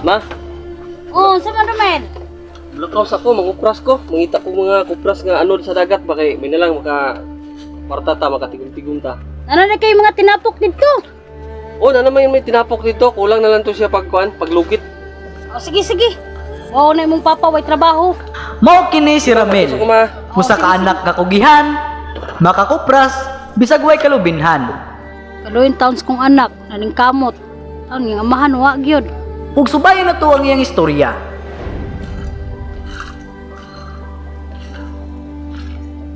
Ma, Oh, sa man Romel? lakaw sa ko, mangupras ko. Mangita ko mga kupras nga anod sa dagat ba kay may nalang maka parta ta, makatigom-tigom ta. Ano na kayo mga tinapok dito? Oh, na naman yung may tinapok dito. Kulang na lang to siya pagkuan, paglugit. Oh, sige, sige. Wow na imong papa, way trabaho. Mao kini si Gusto Ramel. ko ma. Usa ka anak nga kugihan, makakupras, bisag way kalubinhan. Kaluin towns kong anak, naning kamot. Taon nga amahan wa gyud. Ug subayon na to ang iyang istorya.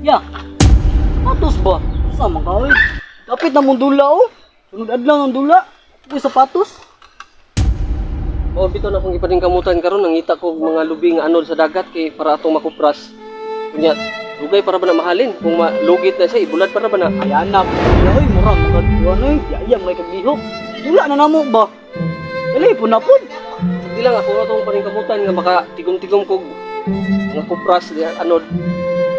Ya. Sapatos ba? Sama ka oy. Dapat na mong dula oh. Sunod adlaw ng dula. Uy, sapatos. Mao bitaw na akong ipaningkamutan karon nangita ko og mga lubi nga anod sa dagat kay para atong makupras. Kunya, dugay para ba na mahalin? Kung malugit na siya, ibulad para ba na? Ay anak, ya oy, mura mga kuan oy. Ya iya may kaglihok. Dula na namo ba? Dali po na pod. Hindi lang ako na itong paningkamutan nga maka tigom-tigom kog mga kupras di anod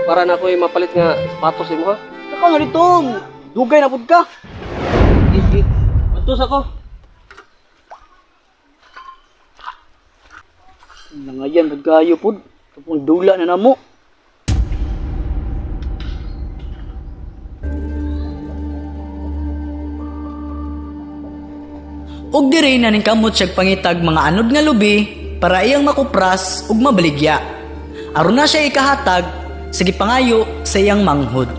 para na ako'y mapalit nga sapatos imo ha. Saka nga dito. Dugay na pod ka. Sige. Atos ako. Nangayan pod kayo pod. Kapong dula na namo. Ug diri naningkamot siyag pangitag mga anod nga lubi para iyang makupras ug mabaligya. Aron na siya ikahatag sa gipangayo sa iyang manghod.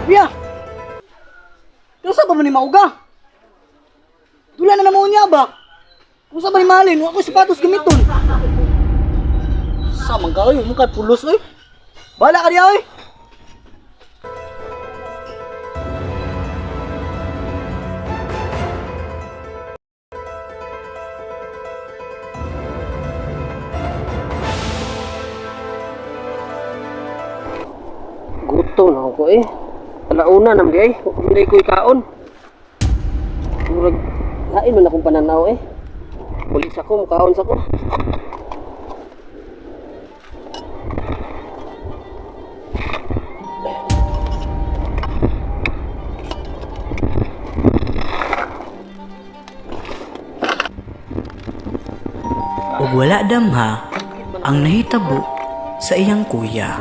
Ya. Kung ba man ni mauga? Dula na namo niya ba? Kung sa ba ni mahalin, wa ko sapatos gamiton. Samang kayo, mukha pulos oy. Bala ka diya oy. Gutom na ako eh. Alauna nam di ay. Hindi ko ikaon. Murag lain man akong pananaw eh. Pulis ako, mukaon sa ko. Ug wala damha ang nahitabo sa iyang kuya.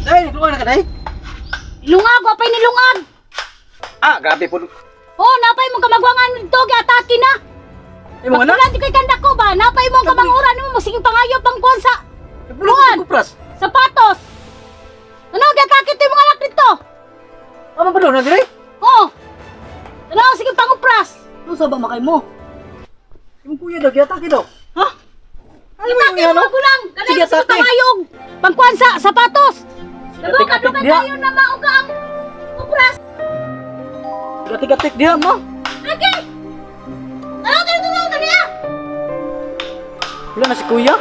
Day, nagluwa na ka day. Nilungag, wapay nilungag. Ah, grabe po. Oh, napay mo kamagwangan dito, giatake na. Ay mga anak, Pagkulan di kay kanda ko ba? Napay mo ang kamanguran nimo, sige pangayo pang kuan sa nagpulos ko kupras. sapatos. Ano giatake to yung mga anak dito? Tama ba doon na dire? Oh. Ano sige pangupras. Doon sa ba makay mo? Yung kuya daw, giatake daw. Ha? Ano mo Atake yung ano? mo gulang. Sige, Kanang sige atake. pangayog. Pangkuan sa sapatos. Nabaka Atik-atik duman diha. kayo na mauga ang upras. Gatik-gatik diha mo. Lagi. Ano kayo tulong kaniya? Wala na si kuya.